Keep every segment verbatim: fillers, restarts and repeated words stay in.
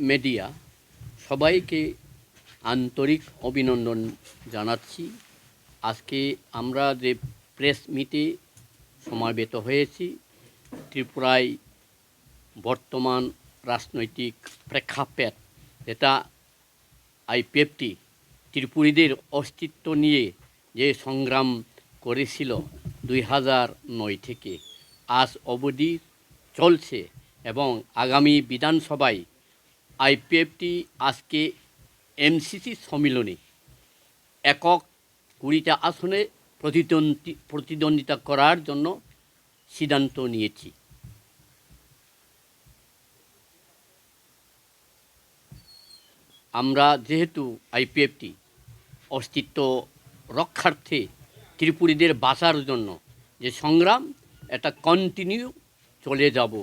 মিডিয়া সবাইকে আন্তরিক অভিনন্দন জানাচ্ছি। আজকে আমরা যে প্রেস মিটে সমাবেত হয়েছি, ত্রিপুরায় বর্তমান রাজনৈতিক প্রেক্ষাপট, যেটা আইপিএফটি ত্রিপুরীদের অস্তিত্ব নিয়ে যে সংগ্রাম করেছিল দুই হাজার নয় থেকে আজ অবধি চলছে, এবং আগামী বিধানসভায় আইপিএফটি আজকে এমসিসি সম্মিলনী একক কুড়িটা আসনে প্রতিদ্বন্দ্বী-, প্রতিদ্বন্দ্বিতা করার জন্য সিদ্ধান্ত নিয়েছি। আমরা যেহেতু আইপিএফটি অস্তিত্ব রক্ষার্থে ত্রিপুরীদের বাঁচার জন্য যে সংগ্রাম, এটা কন্টিনিউ চলে যাব।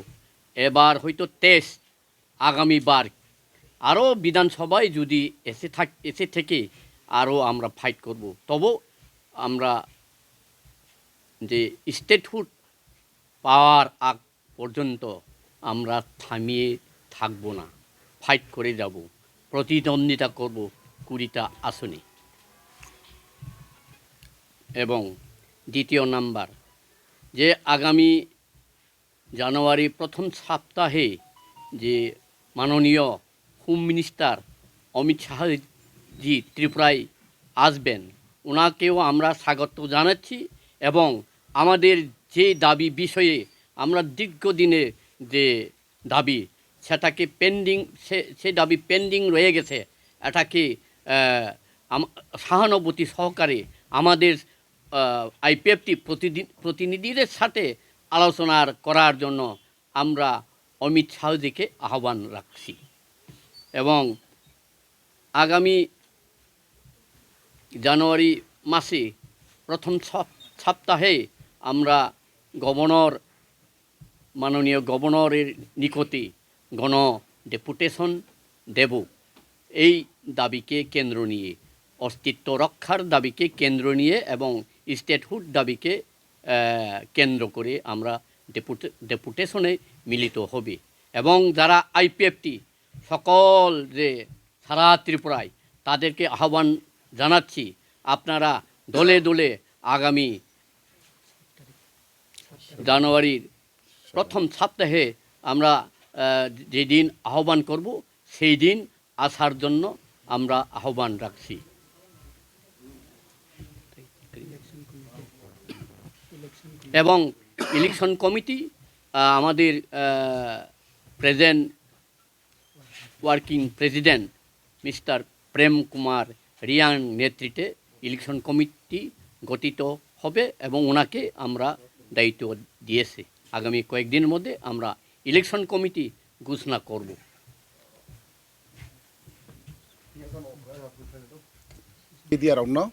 এবার হয়তো টেস্ট, আগামীবার আরও বিধানসভায় যদি এসে থাক-, এসে থেকে আরও আমরা ফাইট করব। তবু আমরা যে স্টেটহুড পাওয়ার আগ পর্যন্ত আমরা থামিয়ে থাকব না, ফাইট করে যাব, প্রতিদ্বন্দ্বিতা করব কুড়িটা আসনে। এবং দ্বিতীয় নাম্বার, যে আগামী জানুয়ারি প্রথম সপ্তাহে যে মাননীয় হোম মিনিস্টার অমিত শাহজি ত্রিপুরায় আসবেন, ওনাকেও আমরা স্বাগত জানাচ্ছি। এবং আমাদের যে দাবি বিষয়ে আমরা দীর্ঘদিনের যে দাবি, সেটাকে পেন্ডিং, সে, সে দাবি পেন্ডিং রয়ে গেছে, এটাকে, আহ, আম-, সহানুভূতি সহকারে আমাদের, আহ, আইপিএফটি প্রতিদি-, প্রতিনিধিদের সাথে আলোচনা করার জন্য আমরা অমিত শাহজিকে আহ্বান রাখছি। এবং আগামী জানুয়ারি মাসে প্রথম সপ-, সপ্তাহে আমরা গভর্নর, মাননীয় গভর্নরের নিকটে গণ ডেপুটেশন দেব। এই দাবিকে কেন্দ্র নিয়ে, অস্তিত্ব রক্ষার দাবিকে কেন্দ্র নিয়ে এবং স্টেটহুড দাবিকে, আহ, কেন্দ্র করে আমরা ডেপুটে-, ডেপুটেশনে মিলিত হবে। এবং যারা আইপিএফটি সকল যে সারা ত্রিপুরায়, তাদেরকে আহ্বান জানাচ্ছি, আপনারা দলে দলে আগামী জানুয়ারির প্রথম সপ্তাহে আমরা, আহ, যেদিন আহ্বান করব, সেই দিন আসার জন্য আমরা আহ্বান রাখছি। এবং ইলেকশন কমিটি, আহ, আমাদের, আহ, প্রেজেন্ট ওয়ার্কিং প্রেসিডেন্ট মিস্টার প্রেম কুমার রিয়াং নেতৃত্বে ইলেকশন কমিটি গঠিত হবে এবং ওনাকে আমরা দায়িত্ব দিয়েছে। আগামী কয়েকদিনের মধ্যে আমরা ইলেকশন কমিটি ঘোষণা করব। Media rokno,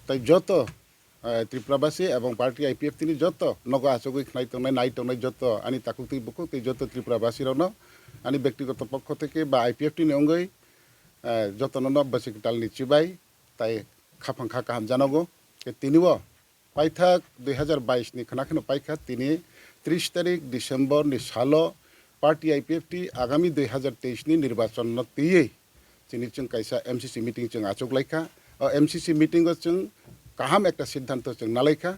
tai joto, eh, Tripurabasi ebong party I P F T ni joto nogo achugwi khnai tongnai, nai tongnai joto ani takhuk twi bukhuk tei joto Tripurabasi rokno ani bektigoto pokho theke ba I P F T ni wngwi, eh, jotono no bwswk talni chibai tai khaphang kha kaham janogo. Tei tini o paithak dui hazar bais ni khwna kheno paikha, tini tris tarik December ni salo party I P F T agami dui hazar teis ni nirbachon no twiwi chini chwng kaisa M C C meeting chwng achuk laikha. O M C C meeting o chwng kaham ekta siddhanto chwng nalaikha.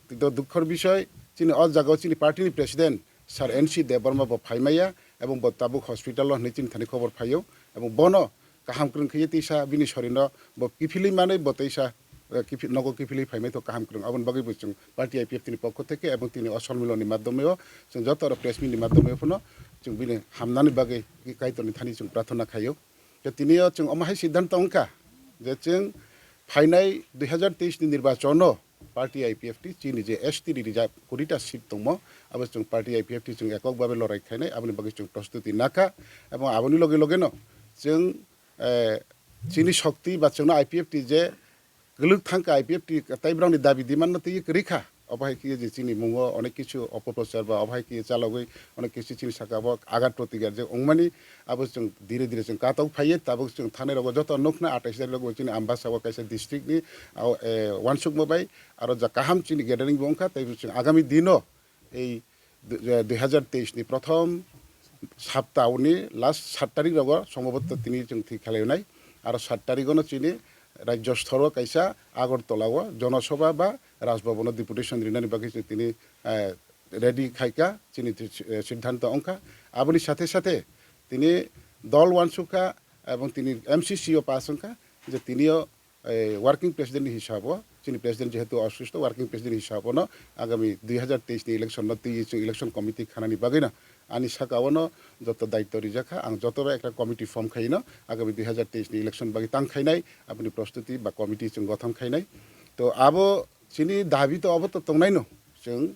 Tei do dukhor bisoy, chini o jaga o chini party ni president Sir N C Debbarma bo phaimaya ebong bo tabuk hospital o hinwi chini thani khobor phaio ebong bono kaham kwrwng khe tisa bini sorino bo kiphilwi manwi bo teisa, eh, kiphi-, nogo kiphilwi phaimai tho kaham kwrwng. Aboni bagwi bo chwng party I P F T ni pokho theke ebong tini o sonmilon ni madhyome o chwng joto oro press meet ni madhyome o phano chwng bini hamnani bagwi Kaitorni thani chwng prarthana khaio. Tei tini o chwng omo hai siddhanto wngkha je chwng phainai dui hazar teis ni nirbachon o party I P F T chini je S T ni rijak kuri ta seat tongmo, abo chwng party I P F T chwng ekok babe lorai khainai, aboni bagwi chwng prostuti nakha. Ebong aboni loge loge no chwng, eh, chini shokti ba chwngno I P F T je kwlwk thangkha, I P F T tei borokni dabi demand no twiwi kwrwi kha. Obo hai khe je chini mungo onek kichu opoprochar ba obo hai khe chalogwi onek kichu chini saka bo agat protigar je wngmani, abo chwng dire dire chwng katok phaiye, tabuk chwng thanai rogo joto nukna atais tarik rogo chini Ambasa o kaisa district ni, ah, eh, uansukma bai aro ja kaham chini gathering bo wngkha, tei chwng agami dino ei du-, eh, dui hazar teis ni prothom Sapta oni last sat tarik rogo sombhoboto tini chwng thik khlainai. Aro sat tarik ono chini rajyo stor o kaisa Agartala o Jonosabha ba Raj Bhavan o deputation rinani bagwi chwng tini, eh, ready khaikha, chini, eh, siddhanto wngkha. Aboni sathe sathe tini dol wansukha ebong tini M C C o pass wngkha je tinio, eh, working president ni hisabo, chini president jehetu osustho, working president ni hisabo no agami dui hazar teis ni election no twi chwng election committee khanani bagwi no ani saka o no joto daityo rijak kha, ang joto bai ekta committee form khai no agami dui hazar teis ni election bagwi tang khainai, aboni prostuti ba committee chwng gothon khainai. To abo chini dabi to abo to tongnai no, chwng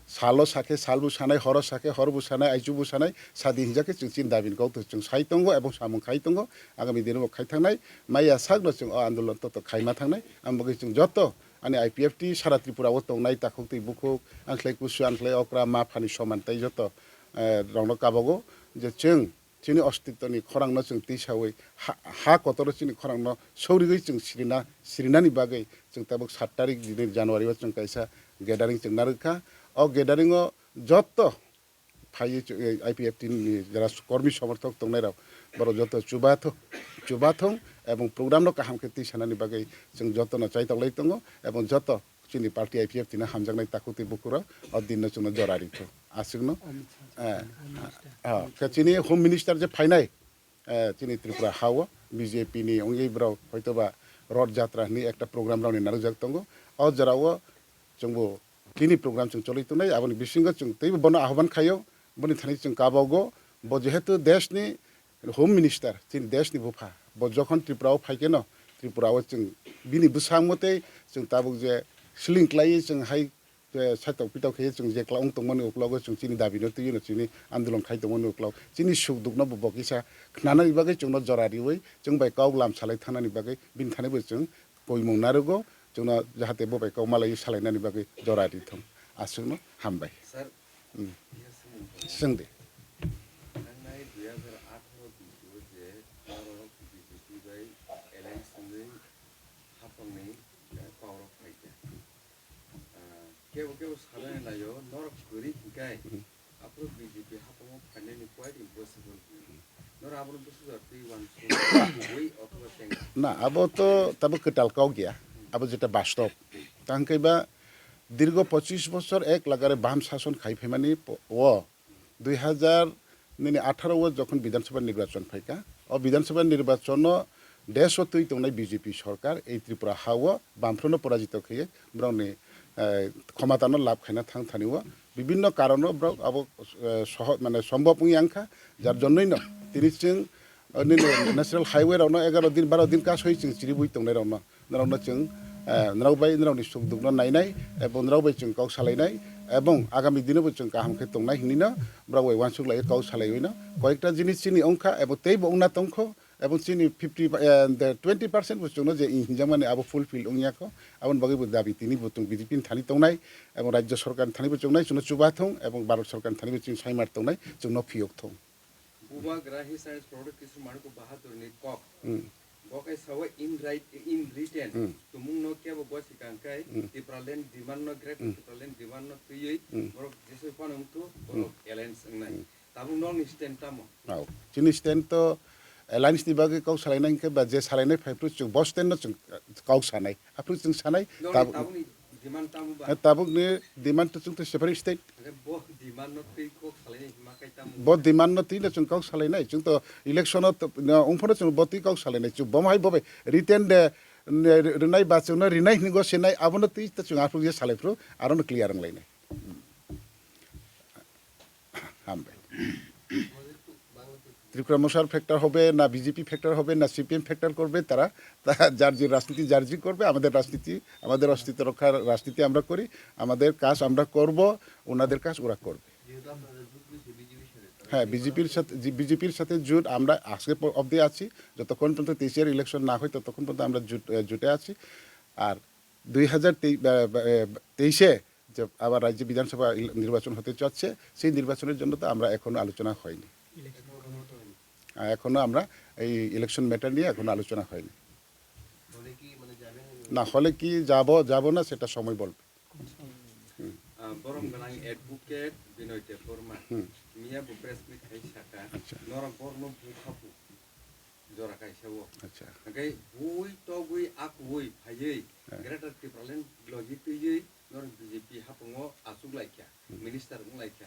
salo sakhe salbo sanai, horo sakhe horbo sanai, aichubo sanai, sadi hinjakhe chwng chini dabini kok to chwng sai tongo ebong samung khai tongo, agami dino bo khai thangnai, maya sakno chwng o andolon to to khaima thangnai, ang bagwi chwng joto ani I P F T sara Tripura o tongnai takhuk twi bukhuk, ang khlai kusu, ang khlai okra, ma phani soman tei joto, eh, rokno kabogo je chwng chini ostitwni khorangno chwng tisaui ha, ha kotoro chini khorangno saurigwi chwng sirina, sirinani bagwi chwng tabuk sat tarik dini January o chwng kaisa gathering chwng narwkha. O gathering o joto phaiwi chwng, eh, I P F T ni jara kormi somorthok tongnairok borok joto chubathok, chubathong ebong program no kaham khe tisanani bagwi chwng jotono chaitoklai tongo ebong joto chini party I P F T no hamjaknai takhuk tei bukhuk rok o din no chwngno jora rithok. Aswkno, eh, ah, khe chini Home Minister je phainai, eh, chini Tripura ha o B J P ni wngwi borok hoitoba Roth Jatra hinwi ekta program rokni narwkjak tongo. O jora o chwngbo chini program chwng choli tongnai, aboni bisingo chwng teibo bono ahoban khaio, boni thani chwng kabogo, bo jehetu desh ni Home Minister, chini desh ni bupha, bo jokhon Tripura o phaikhe no, Tripura o chwng bini bwsang mwtwi chwng tabuk je sling klaiwi chwng hai, eh, saitok pitok khe chwng je kwlai wng tongmani uklogo chwng chini dabi no twiwi no chini andolon khai tongmani uklogo chini suk duk no bo bo kisa khnanani bagwi chwngno jora riwi chwng bai kok lam salai thangnani bagwi bini thani bo chwng koimung narwgo chwngno jahate bo bai kok malaiwi salainani bagwi jora rithung. Aswkno hambai. Sir, Hmm. Iya, sir. Swng de. Thangnai dui hazar atharo bisio je norok B J P bai alliance wngwi hapangni, eh, kokrok phaikha. Ah, kebo kebo sanani laio norok kwrwi hinkhai Hmm. aphuru B J P hapango phainani quite impossible hinwi. Norok abono bwsajak twi uansuk kubui othoba teng. Na, abo to tabo kwtal kok ya. Abo jeta bastob. Tangkhe ba dirgo pochis bochor ek lagare bam sason khai phaimani po-, o dui hazar nini atharo o jokhon Bidhan Sabha nirbachon phaikha, o Bidhan Sabha nirbachon o desh o twi tongnai B J P sorkar ei Tripura ha o bamphruno porajito khaiwi borokni, eh, khomata no lab khaina thang thani o bibinno karon o borok abo, eh, soho-, mane sombhob wngya wngkha, jar jonnoi no tini chwng, eh, nini national highway rok no egaro din baro din kasoi chwng chiribwi tongnai rok no. Norokno chwng, eh, norok bai norokni suk dukno nainai, ebong norok bai chwng kok salainai, ebong agami dinobo chwng kaham khe tongnai hinwino borok bai uansuk lai kok salaiwino. Koyekta jinis chini wngkha, ebong teibo wngna tongkho, ebong chini fifty, eh, the twenty percent bo chwngno je hinjakmani abo fulfill wngya kho, aboni bagwi bo dabi tini bo chwng B J P ni thani tongnai, ebong rajya sorkar ni thani bo chwng nai chwngno chuba thung, ebong Bharat sorkar ni thani bo chwng saimar tongnai, chwngno phiyok thung. Bubagra His Highness Professor Kishore Manikya Bahadurni kok. Hmm. Bo khe sao in write, in written. Hmm. Tumungno kebo gosika hwnkhe Hmm. Tipraland demand no Greater Hmm. Tipraland demand no twiwi Hmm. borok jesoi phano wngthu borok Hmm. alliance wngnai. Hmm. Tabuk nokni stand tamo? Au. Chini stand to alliance ni bagwi kok salainai hwnkhe ba je salainai phai phuru chwng bo stand no chwng, eh, kok sanai. Aphuru chwng sanai, Nokni tabuk, tabukni demand tamo ba? Eh, tabukni demand to chwng to separate state. Hwnkhe bo demand no twi kok salainai hima kai tamo? Bo demand no twi no chwng kok salainai. Chwng to election o to, no, wngphano chwng bo twi kok salainai. Chwng bo hai bo bai written de, ne, rwnai ba chwngno rinai hwnwi go senai, abono twi to chwng aphuru je salai phuru, aro no clear wng lainai. Hambai. Tripura মোর্চার ফ্যাক্টর হবে না BJP factor হবে না CPM factor করবে তারা, তা যার যে রাজনীতি যার যে করবে। আমাদের রাজনীতি, আমাদের অস্তিত্ব রক্ষার রাজনীতি আমরা করি, আমাদের কাজ আমরা করব, ওনাদের কাজ ওরা করবে। হ্যাঁ, বিজেপির সাথে, জি, বিজেপির সাথে জোট আমরা আজকে প-, অবধি আছি। যতক্ষণ পর্যন্ত তেইশের ইলেকশন না হয় ততক্ষণ পর্যন্ত আমরা জোট, আহ, জোটে আছি। আর দুই হাজার তেইশ, আহ, আহ, তেইশে যে আবার রাজ্যে বিধানসভা ইল-, নির্বাচন হতে যাচ্ছে, সেই নির্বাচনের জন্য তো আমরা এখনো আলোচনা হয়নি। আহ, এখনো আমরা এই ইলেকশন ম্যাটার নিয়ে এখনো আলোচনা হয়নি। না হলে কি যাব, যাব না, সেটা সময় বলবে। হুম। আহ, বরম গনাং অ্যাডভোকেট বিনয় দেববর্মা। হুম। Miya bo press meet khai saka, Acha. Norok borno bukhapu jora kaisa o. Acha. Hingke bui togui akui phaiwi Eh. Greater Tipraland logi twiwi norok B J P hapungo asuk laikha, minister wng laikha.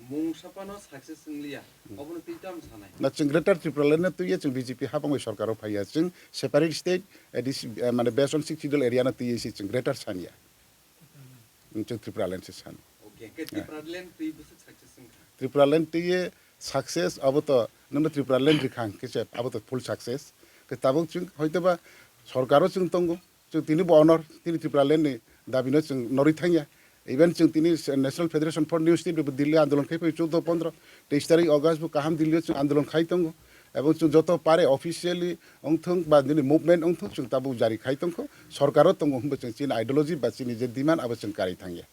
Mung sapano success wng liya, obono twi tam sanai. Na chwng Greater Tipraland no twiye chwng B J P hapang bai sorkar o phaiya, chwng separate state, eh, this, eh, mane based on sixth schedule area no twiye se chwng Greater sanya. Chwng Tipraland se san. Okay, hingke Tipraland twi bwswk success wngkha? Tipraland twiye success abo to nangno Tipraland rikhang khe se abo to full success. Ke tabuk chwng hoito ba sorkar o chwng tongo, chwng tini bo honor, tini Tipraland ni dabi no chwng norwi thangya. Even chwng tini se-, National Federation for New State bo Delhi andolon khai phai chaudo pondro, teis tarik August bo kaham Delhi o chwng andolon khai tongo. Ebong chwng joto pare officially wngthung ba nini movement wngthung chwng tabuk jari khai tongkho, sorkar o tongo hwnba chwng chini ideology ba chini je demand abo chwng karwi thangya.